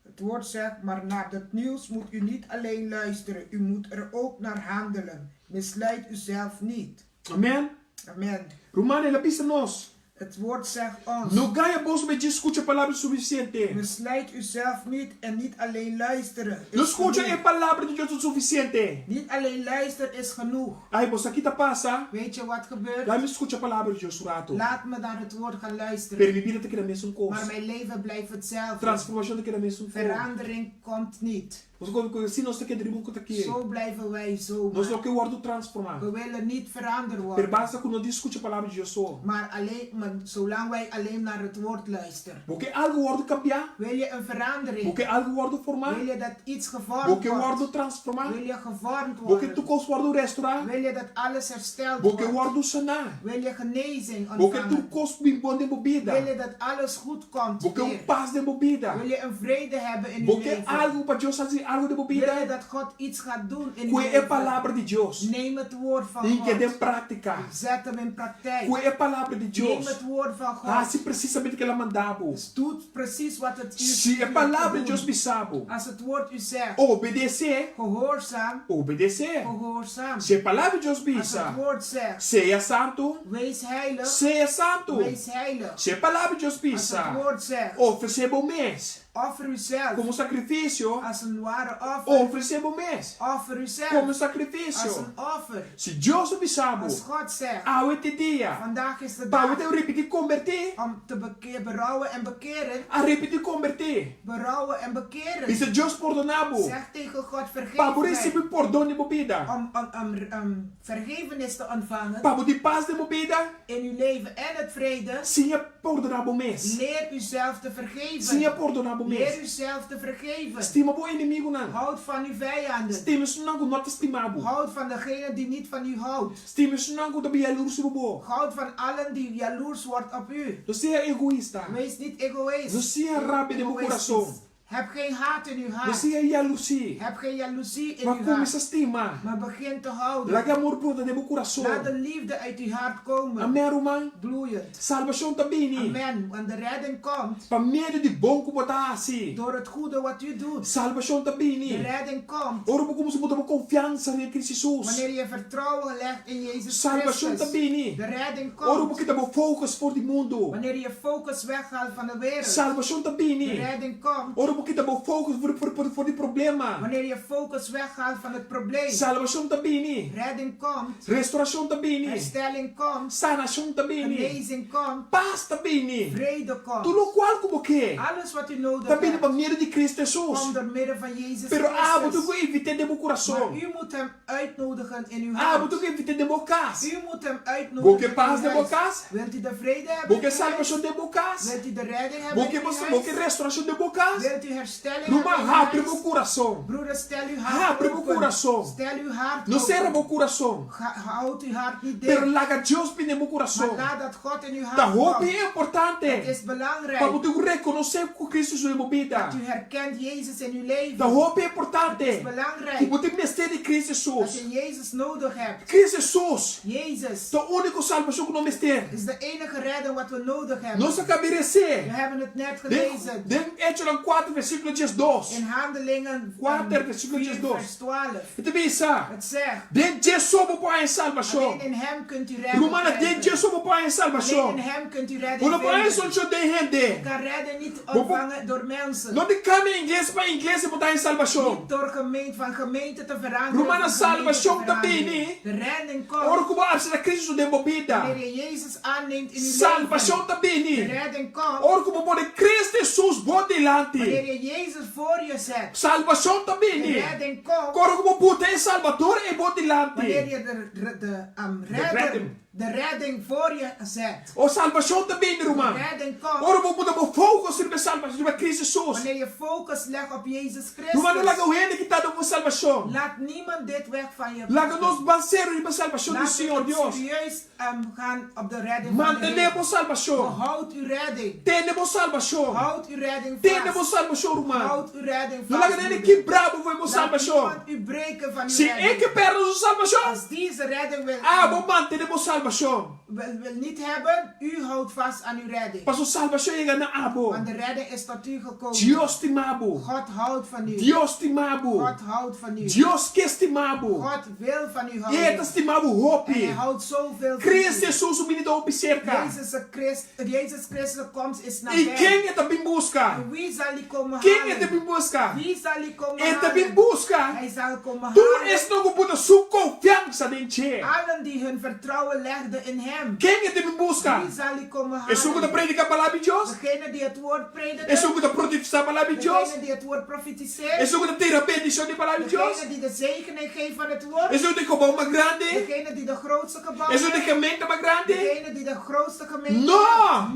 Het woord zegt, maar naar dat nieuws moet u niet alleen luisteren, u moet er ook naar handelen. Misleid uzelf niet. Amen. Amen. Ruman, el a bisa nos. Het woord zegt ons. No gaña boso mes djis skucha palabra sufisiente. Misleid uzelf niet en niet alleen luisteren No is skucha genoeg. e palabra di Dios ta sufisiente. Niet alleen luisteren is genoeg. Ai, bo sa ki ta pasa? Weet je wat gebeurt? Laat mi skucha palabra di Dios un ratu. Laat me naar het woord gaan luisteren. Pero mi bida ta keda mesun kos. Maar mijn leven blijft hetzelfde. Transformashon ta keda mesun kos. Verandering komt niet. Nos ku ku si nos ta keda riba un kota ki. Zo blijven wij zo. Nos no ke wòrdu transformá. We willen niet veranderd Pero worden. basta ku no di skucha palabra di Dios so. Maar, alleen, maar zolang wij alleen naar het woord luisteren. Bo ke algu wòrdu kambiá? Wil je een verandering? Bo ke algu wòrdu formá? Wil je dat iets gevormd Bo ke wordt? wòrdu transformá? Wil je gevormd Bo ke worden? tur kos wòrdu restorá? Wil je dat alles hersteld Bo ke wordt? wòrdu saná? Wil je genezing Bo ke tur ontvangen? kos bin bon den bo bida? Wil je dat alles goed komt Bo ke un weer? pas den bo bida? Wil je een vrede hebben in Bo uw ke leven? algu pa Dios hasi algu den bo Wil je bida? dat God iets gaat doen in uw Kue e leven? palabra di Dios. Neem het woord van Hink'é God. den práktika. Zet hem in praktijk. Kue e palabra di Neem Dios. het woord van God. Hasi presisamente ke el a manda bo. Doet precies wat het u Si e u palabra di doen. Dios bisa bo, Als het woord u zegt, obedesé, gehoorzaam, obedesé. gehoorzaam. Si e palabra di Dios Als bisa, het woord zegt, sea santu, wees heilig, sea santu. wees heilig. Si e palabra di Dios Als het bisa, woord zegt, ofresé bo mes offer uzelf komo sakrifisio, als een ware offer. ofresé bo mes Offer uzelf komo als sakrifisio. een offer. Si Dios a bisa bo, Als God zegt, awe ta e dia vandaag is de pa bo dag ta ripití kombertí, om te bekeer, berouwen en bekeren. arepentí kombertí. Berouwen en bekeren. Bisa Dios pordoná bo. Zeg tegen God, vergeef Pa bo mij. risibí pordon den bo bida. Om, om, om, om vergevenis te ontvangen Pa bo tin pas den bo bida. in uw leven en het vrede. Siña pordoná bo mes. Leer uzelf te vergeven. Siña pordoná bo mes. Leer uzelf te vergeven. Stima bo enemigunan. Houd van uw vijanden. Stima esunnan ku no ta stima bo. Houd van degene die niet van u houdt. Stima esunnan ku ta yalurs riba bo. Houd van allen die jaloers wordt op u. No sea egoista. Wees niet egoïst. No sea rabia den bo Egoïstisch. kurason. Heb geen haat in uw No hart. sea yalusí. Heb geen jaloezie in Ma uw kuminsá hart. stima. Maar begin te houden. Laga amor brota den bo kurason. Laat de liefde uit uw hart komen. Amèn, ruman. Bloeiend. Salbashon ta bini. Amen. Want de redding komt Pa medio di bon ku bo ta hasi. door het goede wat u doet. Salbashon ta De bini. redding komt Ora bo kuminsá pone bo konfiansa den Kristu Hesus. wanneer je vertrouwen legt in Jezus Salbashon ta Christus. bini. De redding Ora bo komt kita bo focus for di mundu. wanneer je focus weghaalt van de wereld. Salbashon ta De bini. redding komt Ora bo kita bo focus for, for, for, for di problema. wanneer je focus weghaalt van het probleem. Salbashon ta bini. Redding komt. Restorashon ta bini. Herstelling komt. Sanashon ta bini. Genezing komt. Pas ta bini. Vrede Tur komt. lokual ku bo ke. Alles wat u nodig Ta bini hebt pa medio di Kristu Hesus. komt door middel van Jezus Pero abo Christus. tin ku invit'é den bo Maar kurason. u moet hem uitnodigen in uw Abo hart. tin ku invit'é den bo kas. U moet hem Bo uitnodigen ke in pas uw den bo huis. kas? Wilt u de vrede hebben Bo in ke uw huis? salbashon den bo kas? Wilt u de redding Bo hebben ke in uw bo ke huis? restorashon den bo kas? Wilt u herstelling Ruman hebben in uw habri huis? bo kurason. Broeder, stel uw hart Habri bo open. kurason. Stel uw hart No sera open. bo kurason. Houd uw hart niet Pero dicht. laga Dios bini den bo Maar kurason. laat dat God in uw Ta hart hopi komt. importante Het is belangrijk pa bo tin rekonosé ku Kristu den bo bida. dat u herkent Jezus in uw leven. Ta hopi Het is importante ku belangrijk bo tin mester di Kristu dat Hesus. je Jezus nodig hebt. Kristu Hesus Jezus ta úniko salbashon ku nos mester. is de enige redder wat we nodig hebben. Nos a kaba di We les'é hebben het net den gelezen den Echonan kuater versíkulo diesdos. in Handelingen Kuater versíkulo 4 diesdos. vers 12. E ta bisa, Het zegt, Den dje so bo por haña salbashon. alleen in hem kunt u redding Rumannan, den krijgen. dje so bo por haña Alleen salbashon. in hem kunt u Bo redding no por haña vinden. solushon den hende. U kan redding niet Bo por ontvangen door mensen. No di kambia ingles pa ingles bo ta haña salbashon. Niet door gemeente, van gemeente te veranderen. Rumannan, van gemeente te salbashon ta veranderen. bini. De redding Ora komt ku bo aseptá Kristu den bo bida. wanneer je Jezus aanneemt in uw leven. Salbashon ta De bini. redding komt Ora ku bo pone Kristu Hesus bo dilanti. wanneer je Jezus voor je zet. Salbashon ta De bini. redding komt Ora ku bo buta e Salbador ei bo dilanti. wanneer je de, de, de, um, De redder, redding. de redding voor je zet. O salbashon ta bini, De ruman. redding komt Ora bo pone bo focus riba salbashon, riba Kristu Hesus. wanneer je focus legt op Jezus Ruman, no Christus. laga hende kita bo salbashon. Laat niemand dit weg van je Laga pakken. nos ban serio riba salbashon di Laat Señor het Dios. serieus um, gaan op de redding van de Mantené Heer. bo salbashon. Behoud uw redding. Tene bo salbashon. Houd uw redding Tene bo vast. salbashon, ruman. Houd uw redding No vast. laga hende broeder. kibra bo for bo Laat salbashon. niemand u breken van uw Si e redding. ke pèrdè su salbashon, Als deze redding wil, abo mantené bo salbashon. wil, wil niet hebben, u houdt vast aan uw redding. Paso salbashon yega na abo. Want de redding. Redding is tot u gekomen. Dios stima bo. God houdt van u. Dios stima bo. God houdt van u. Dios ke stima bo. God wil van u I e houden. ta stima bo En hopi. hij houdt zoveel van Cristo u. Hesus su bini ta hopi serka. Jezus Christ, Jezus Christus komst is I nabij. ken e ta bin buska? En wie zal die komen Ken e ta halen? bin buska? Wie zal die komen E ta bin halen? buska Hij zal komen tur halen. esnan ku buta su konfiansa den dje. Allen die hun vertrouwen legden in hem. Ken e ta bin buska? Wie zal die komen Esun ku ta halen? prediká palabra di Dios? Degene die het woord prediken. Esun ku ta profetisá palabra di Dios? Degene die het woord profetiseert. Esun ku ta tira bendishon di palabra di Dios? Degene die de zegening geeft van het woord. Esun ku ta e gebou mas grandi? Degene die de grootste gebouw Esun ku ta e heeft. gemeente mas grandi? Degene die de grootste gemeente No!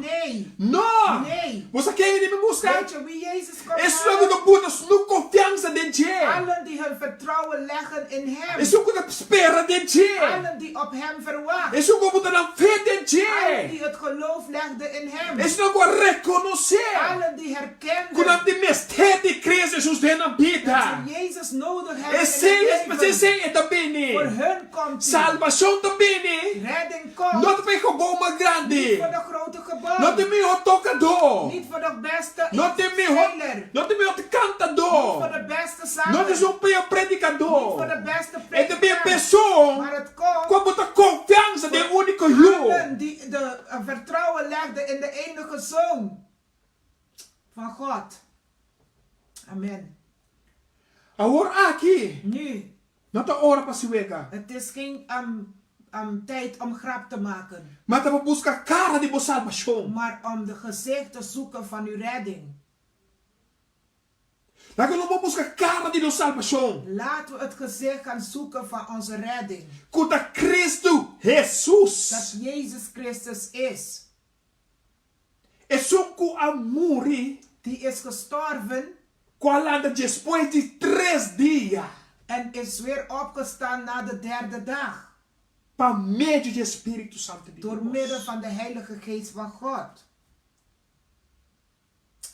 heeft. Nee. No! Nee. Bo sa ken e ta bin buska? Weet je wie Jezus komt Esun ku halen? ta buta su konfiansa den dje. Allen die hun vertrouwen leggen in hem. Esun ku ta spera den dje. Allen die op hem verwachten. Esun ku buta nan fe den Allen dje. die het geloof legden in hem. Esun ku a rekonosé Allen die ku herkenden nan tin mester di Cristo Jesus den nan dat bida. ze Jezus nodig hebben in Esei, hun leven. esei e ta bini. Voor hun komt hij. Salbashon ta bini. Redding komt. No ta pa e gebou mas grandi. Niet voor de grote gebouw. No ta e mihó tokadó. Niet voor de beste No ta e mihó, speler. no ta e mihó kantadó. Niet voor de beste zanger. No ta esun mihó predikadó. Niet voor de beste E ta bin predikant. persoon Maar het komt ku a buta konfiansa den e úniko Yu. allen die de eh, vertrouwen legden in de enige zoon van God. Amen. Awor aki Nu, no ta ora pa hasi wega. het is geen um, um, tijd om grap te maken, Ma ta pa buska kara di bo salbashon. maar om de gezicht te zoeken van uw redding. Laga nos ban buska kara di nos salbashon. Laten we het gezicht gaan zoeken van onze redding. Ku ta Kristu Hesus. Dat Jezus Christus is. Esun ku a muri. Die is gestorven. Ku a lanta despues di tres dia. En is weer opgestaan na de derde dag. Pa medio di e Spiritu Santu di Door Dios. middel van de Heilige Geest van God.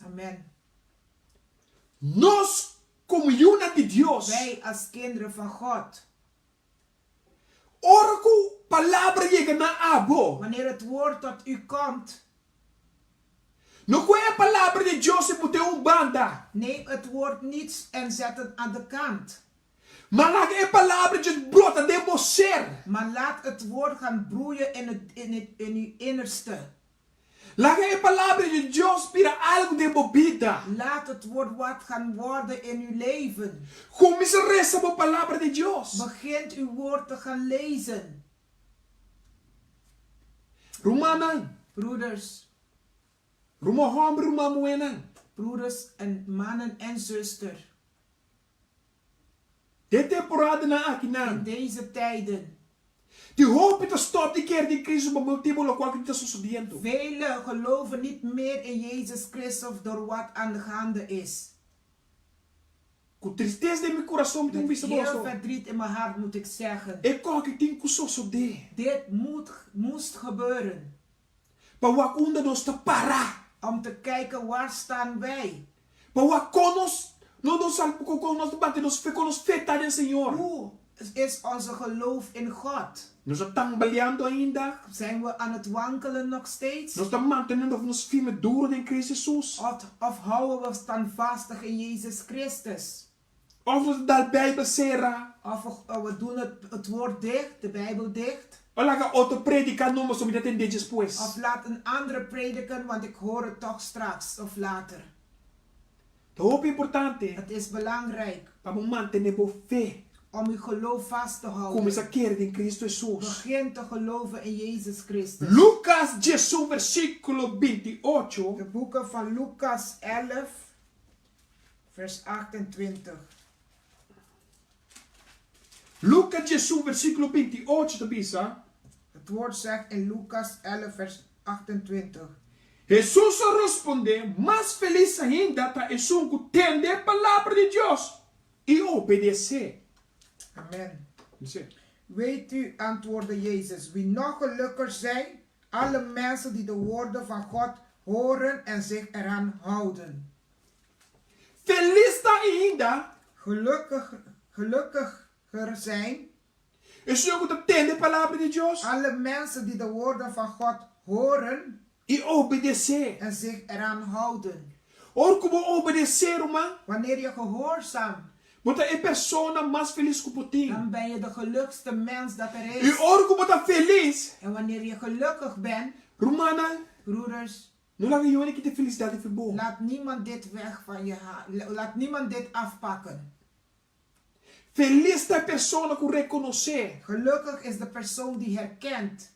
Amen. Nos komo yunan di Dios. Wij als kinderen van God. Ora ku palabra yega na abo. Wanneer het woord tot u komt. No kohe e palabra di Dios i put'é un banda. Neem het woord niet en zet het aan de kant. Ma laga e palabra di Dios brota den bo ser. Maar laat het woord gaan broeien in het, in het, in uw innerste. Laga e palabra di Dios bira algu den bo bida. Laat het woord wat gaan worden in uw leven. Kuminsá resa bo palabra di Dios. Begint uw woord te gaan lezen. Rumannan. Broeders. Ruman hòmber, ruman muhénan. Broeders en mannen en zuster. Den temporadanan akinan. In deze tijden. Tin hopi ta stòp di kere den Cristo pa motibu lokual ku ta sosodiendo. Velen geloven niet meer in Jezus Christus door wat aan de gaande is. Ku tristesa den mi kurason mi tin ku Met bisa heel boso. verdriet in mijn hart moet ik zeggen. E kòke tin ku sosodé. Dit moet, moest gebeuren. Pa wak unda nos ta pará. Om te kijken waar staan wij. Pa wak kon nos no nos sal kon nos ta bati nos fe kon nos fe ta den Señor. Hoe is onze geloof in God? Nos ta tambaleando ainda? Zijn we aan het wankelen nog steeds? Nos ta manteniendo nos firme duro den Cristo Jesus? Of, of houden we standvastig in Jezus Christus? Of nos ta dal Bijbel sera? Of we, we doen het, het woord dicht, de Bijbel dicht? Of laga otro predica numa so mi ta tende despues? Of laat een andere prediken, want ik hoor het toch straks of later. Ta hopi importante. Het is belangrijk. Pa bo mantene bo fe. Om uw geloof vast te houden. Kuminsá kere den Cristo Hesus. Begin te geloven in Jezus Christus. Lucas diesun versíkulo binti ocho. De boeken van Lucas 11, vers 28. Lucas diesun versíkulo binti ocho ta bisa. Het woord zegt in Lucas 11, vers 28. Hesus a rospondé, Mas felis ainda ta esun ku tende e palabra di Dios i obedesé. Amen. Bis'é. Weet u, antwoordde Jezus, wie nog gelukkiger zijn? Alle mensen die de woorden van God horen en zich eraan houden. Felis ta ainda. Gelukkig, gelukkiger zijn. Esun ku ta tende e palabra di Dios. Alle mensen die de woorden van God horen. I obedesé. En zich eraan houden. Ora ku bo obedesé, ruman. Wanneer je gehoorzaam. Bo ta e persona mas felis ku por tin. Dan ben je de gelukkigste mens dat er I is. ora ku bo ta felis. En wanneer je gelukkig bent. Rumannan. Broeders. No laga niun hende kita e felisidat di for bo. Laat niemand dit weg van je ha, laat niemand dit afpakken. Felis ta e persona ku rekonosé. Gelukkig is de persoon die herkent.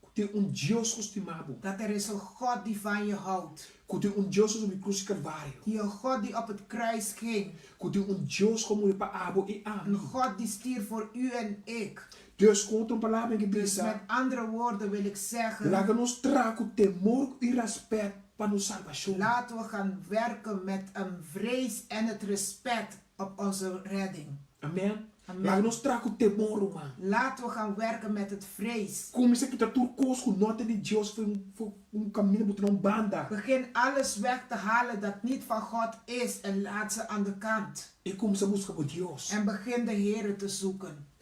Ku tin un Dios ku stima bo. Dat er is een God die van je houdt. Ku tin un Dios ku subi krus di Kalvario. Die een God die op het kruis ging. Ku tin un Dios ku a muri pa abo i ami. Een God die stierf voor u en ik. Dus ku otro palabra mi ke Dus bisa. met andere woorden wil ik zeggen. Laga nos traha ku temor i rèspèt pa nos salbashon. Laten we gaan werken met een vrees en het respect op onze redding. Amen. Amen. Laga nos traha ku temor, ruman. Laten we gaan werken met het vrees. Kuminsá kita tur kos ku no ta di Dios for for un kaminda bo ta na un banda. Begin alles weg te halen dat niet van God is en laat ze aan de kant. I kuminsá buska bo Dios. En begin de Here te zoeken.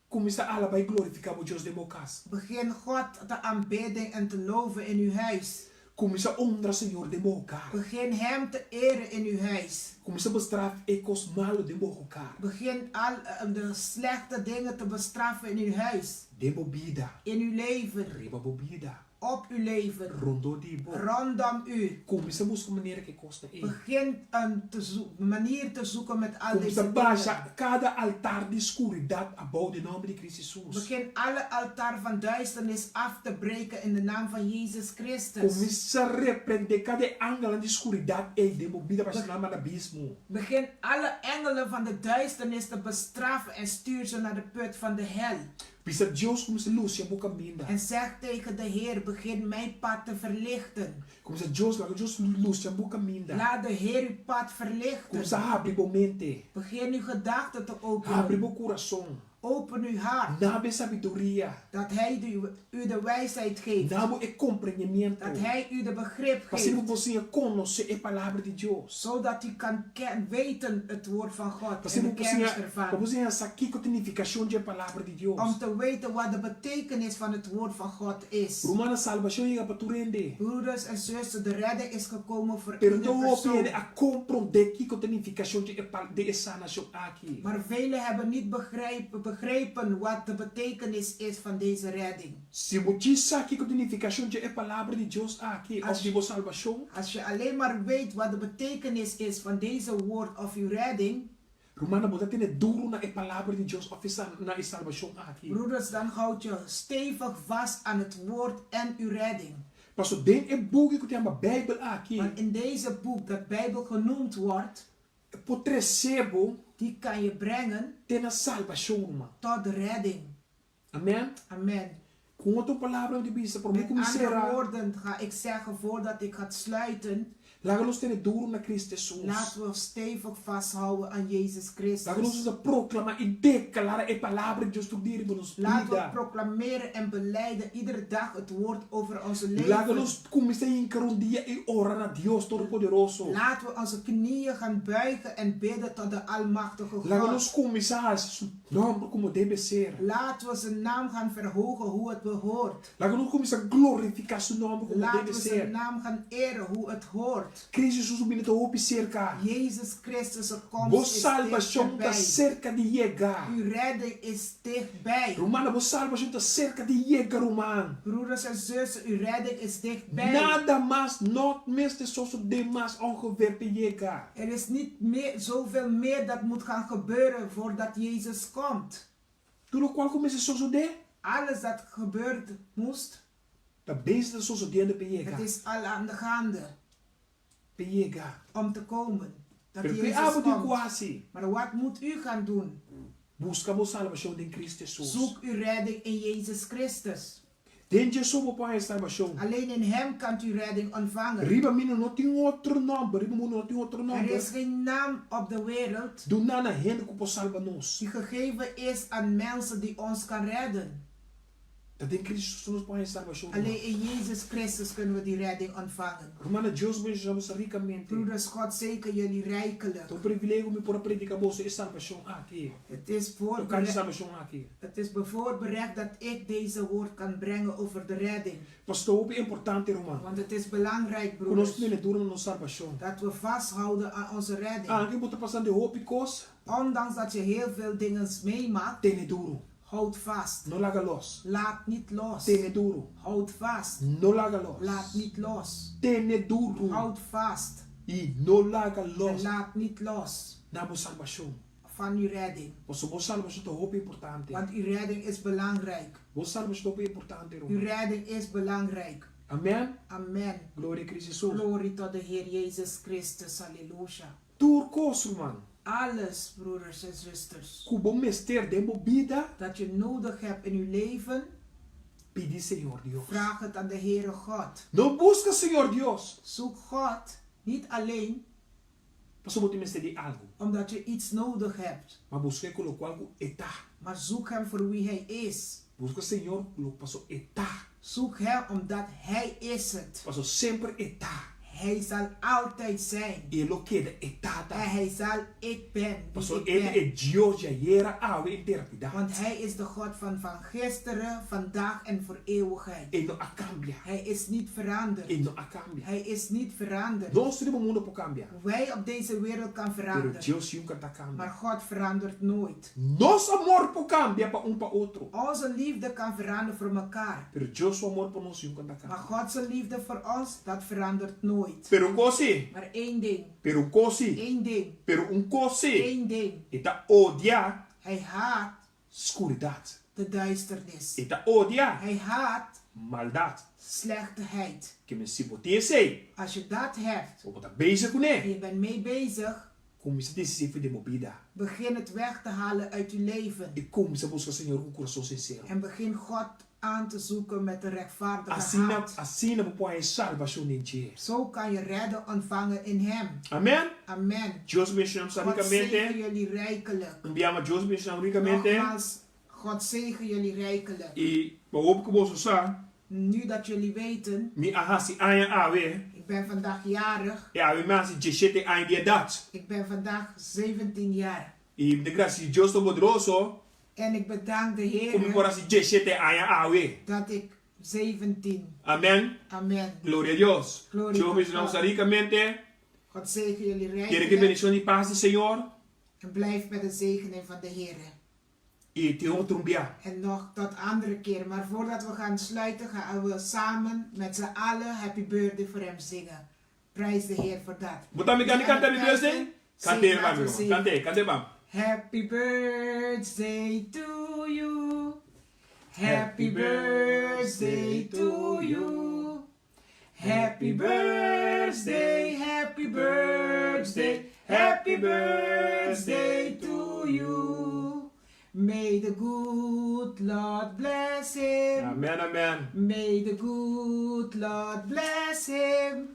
Kuminsá alabá i glorifiká bo Dios den bo kas. Begin God te aanbidden en te loven in uw huis. Kuminsá honra Señor den bo hogar. Begin Hem te eren in uw huis. Kuminsá bestraf e kos malu den bo hogar. Begin al de slechte dingen te bestraffen in uw huis. Den bo bida. In uw leven. Riba bo bida. Op uw leven. Rondó di bo. Rondom u. Kuminsá buska manera ku e kosnan ei. Begin een te zoek, manier te zoeken met al Kuminsá deze dingen. basha kada altar di skuridat abou den nòmber di Cristo Hesus. Begin alle altar van duisternis af te breken in de naam van Jezus Christus. Kuminsá reprendé kada e angelnan di skuridat ei den bo bida pa asina nan manda abismo. Begin alle engelen van de duisternis te bestraffen en stuur ze naar de put van de hel. Bisa Dios kuminsá lusia bo kaminda. En zeg tegen de Heer, begin mijn pad te verlichten. Kuminsá Dios, laga Dios lusia bo kaminda. Laat de Heer uw pad verlichten. Kuminsá habri bo mente. Begin uw gedachten te openen. Habri bo kurason. Open uw hart. Nabo e sabiduria. Dat Hij de, u de wijsheid geeft. Nabo e komprendimiento. Dat Hij u de begrip Pa asina bo geeft. por siña konosé e Palabra di Dios. Zodat u kan ken, weten het woord van God Pa en asina de bo por kennis siña, ervan. pa bo siña sa kiko ta nifikashon dje Palabra di Dios. Om te weten wat de betekenis van het woord van God is. Rumannan, salbashon yega pa tur hende. Broeders en zusters, de redding is gekomen voor Pero ieder no hopi persoon. hende a komprondé kiko ta nifikashon dje e pa, di e sanashon aki. Maar velen hebben niet begrijpen, begrepen wat de betekenis is van deze redding. Si bo djis sa kiko ta nifikashon dje e Palabra di Dios aki òf As, di bo salbashon. als je alleen maar weet wat de betekenis is van deze woord of uw redding. Rumannan, bo ta tene duru na e Palabra di Dios òf e sa, na e salbashon aki. Broeders, dan houd je stevig vast aan het woord en uw redding. Paso den e buki ku ta yama Beibel aki. Want in deze boek dat Bijbel genoemd wordt. E por trese bo. Die kan je brengen. Te na salbashon, ruman. Tot redding. Amen. Amen. Ku otro palabra mi ta bisa, promé Met ku mi andere sera. woorden ga ik zeggen voordat ik ga sluiten. Laga nos tene duru na Cristo Hesus. Laten we stevig vasthouden aan Jezus Christus. Laga nos usa proclama y declara e palabra di Dios tur dia riba nos Laten we bida. proclameren en belijden iedere dag het woord over onze Laga leven. nos cuminsa hinca rondia y ora na Dios Todopoderoso. Laten we onze knieën gaan buigen en bidden tot de Almachtige Laga God. nos cuminsa haci su nomber como debe ser. Laten we zijn naam gaan verhogen hoe het behoort. Laga nos cuminsa glorifica su nomber como Laten debe we zijn ser. naam gaan eren hoe het hoort. Cristo Jesus su bini ta hopi serka. Jezus Christus zijn Bo komst is salbashon ta dichterbij. serka di yega. Uw redding is dichtbij. Rumannan, bo salbashon ta serka di yega, ruman. Broeders en zussen, uw redding is dichtbij. Nada mas no mester sosodé mas ongeveer p'e yega. Er is niet meer, zoveel meer dat moet gaan gebeuren voordat Jezus komt. Tur lokual ku mester sosodé. Alles dat gebeurd moest. Ta bezig ta sosodiendo p'e yega. Het is al aan de gaande. P'e yega. Om te komen. Dat Pero ke Jezus abo tin ku komt. hasi? Maar wat moet u gaan doen? Buska bo salbashon den Cristo Hesus. Zoek uw redding in Jezus Christus. Den dje so bo por haña salbashon. Alleen in Hem kant u redding ontvangen. Riba mi no tin otro nòmber, riba mundu no tin otro Er nòmber. is geen naam op de wereld. Duná na hende ku por salba nos. Die gegeven is aan mensen die ons kan redden. Ta den Cristo so nos por haña salbacion, ruman. Alleen in Jezus Christus kunnen we die redding ontvangen. Rumannan, Dios bendiciona boso ricamente. Broeders, God zegen jullie rijkelijk. Ta un privilegio cu mi por a predica boso e salbacion aki. Het is Tocante e salbacion aki. Het is bevoorberecht dat ik deze woord kan brengen over de redding. Pasobra ta hopi importante, ruman. Want het is belangrijk, Cu nos broeders. tene duro na nos salbacion. Dat we vasthouden aan onze redding. Aunke bo ta pasando hopi cos. Ondanks dat je heel veel dingen meemaakt. Tene duro. Houd vast. No laga los. Laat niet los. Tene duro. Houd vast. No laga los. Laat niet los. Tene duro. Houd vast. I no laga En los. laat niet los. Na bo salbacion. Van uw redding. Pasobra bo salbacion ta hopi importante. Want uw redding is belangrijk. Bo salbacion ta hopi importante, Uw ruman. redding is belangrijk. Amen. Amen. Gloria Cristo Jesus. Glorie tot de Heer Jezus Christus. Halleluja. Tur kos, ruman. Alles, broeders en zusters. Ku bo mester den bo bida. Dat je nodig hebt in uw leven. Pidi Señor Dios. Vraag het aan de Heere God. No buska Señor Dios. Zoek God niet alleen. Pasobra bo tin mester di algu. Omdat je iets nodig hebt. Ma busk'é ku lokual ku e ta. Maar zoek hem voor wie hij is. Buska Señor ku lo paso e ta. Zoek hem omdat hij is het. Paso semper e ta. Hij zal altijd zijn. I e lo keda e Tata. En hij zal ik ben die Paso ik e ta ben. e Dios di ayera, awe i eternidad. Want hij is de God van van gisteren, vandaag en voor eeuwigheid. E no a kambia. Hij is niet veranderd. E no a kambia. Hij is niet veranderd. Nos riba mundo por kambia. Wij op deze wereld kan Pero veranderen. Dios nunca ta kambia. Maar God verandert nooit. Nos amor por kambia pa un pa otro. Onze liefde kan veranderen voor mekaar. Pero Dios su amor pa nos nunca ta Maar kambia. God zijn liefde voor ons, dat verandert nooit. Pero un kos si. Maar één ding. Pero un kos si. Eén ding. Pero un kos si. Eén ding. E ta odia. Hij haat. Skuridat. De duisternis. E ta odia. Hij haat. Maldat. Slechtigheid. Ke men si bo tin esei. Als je dat hebt. Bo ta bezig kuné. En je bent mee bezig. Kuminsá desisí for di bo bida. Begin het weg te halen uit uw leven. I kuminsá buska Señor ku kurason sinsero. En begin God aan te zoeken met een rechtvaardige Asina, hart. asina bo por haña salbashon den dje. Zo kan je redden ontvangen in Hem. Amen. Amen. Dios benshoná God rikamente. zegen jullie rijkelijk. Un biaha Dios benshoná rikamente. Nogmaals, God zegen jullie rijkelijk. I pa hopi ku boso sa. Nu dat jullie weten. Mi a hasi aña awe. Ik ben vandaag jarig. I awe mi a hasi diesshete aña di edat. Ik ben vandaag 17 jaar. I mi ta grasisi Dios Todopoderoso. En ik bedank de Ku mi Heere. por hasi diesshete aña awe. Dat ik 17. Amen. Amen. Gloria Dios. Gloria Dios tot benshoná God. boso rikamente. God zegen jullie Kere ku rijkelijk. bendishon di pas di Señor. En blijf met de zegening van de Heere. I te otro un bia. En nog tot andere keer. Maar voordat we gaan sluiten gaan we samen met z'n allen Happy Birthday voor hem zingen. Prijs de Heer voor dat. Bo ta mi kanta Happy Birthday? Kant'é pa mi, ruman. Kant'é, kant'é pa mi. Happy birthday to you. Happy birthday to you. Happy birthday, happy birthday, happy birthday to you. May the good Lord bless him. Amen, amen. May the good Lord bless him.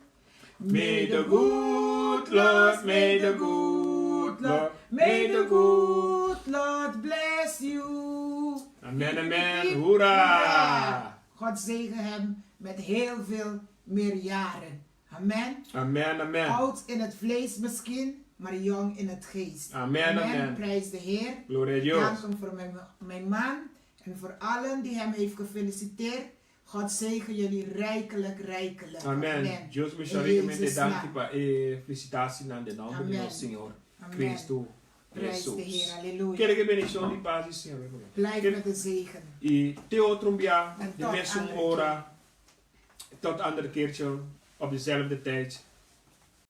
May the good Lord, may the good Lord, may the good Lord bless you. Amen, amen. Hoera! God zegen hem met heel veel meer jaren. Amen. Amen, amen. Oud in het vlees misschien, maar jong in het geest. Amen, amen. Prijs de Heer. Gloria a Dios. Dank hem voor mijn, mijn man en voor allen die hem heeft gefeliciteerd. God zegen jullie rijkelijk, rijkelijk. Amen. Dios In benshoná rikamente Jezus' danki naam. pa e felicitacionan den nomber di Amen. nos Señor Amen. Cristo Prijs de Jesus. Heer, halleluja. Kere ku bendishon di pas di Señor bay ku bo. Blijf Kere met de zegen. I te otro un bia En di tot mesun andere ora. Tot andere keertje op dezelfde tijd.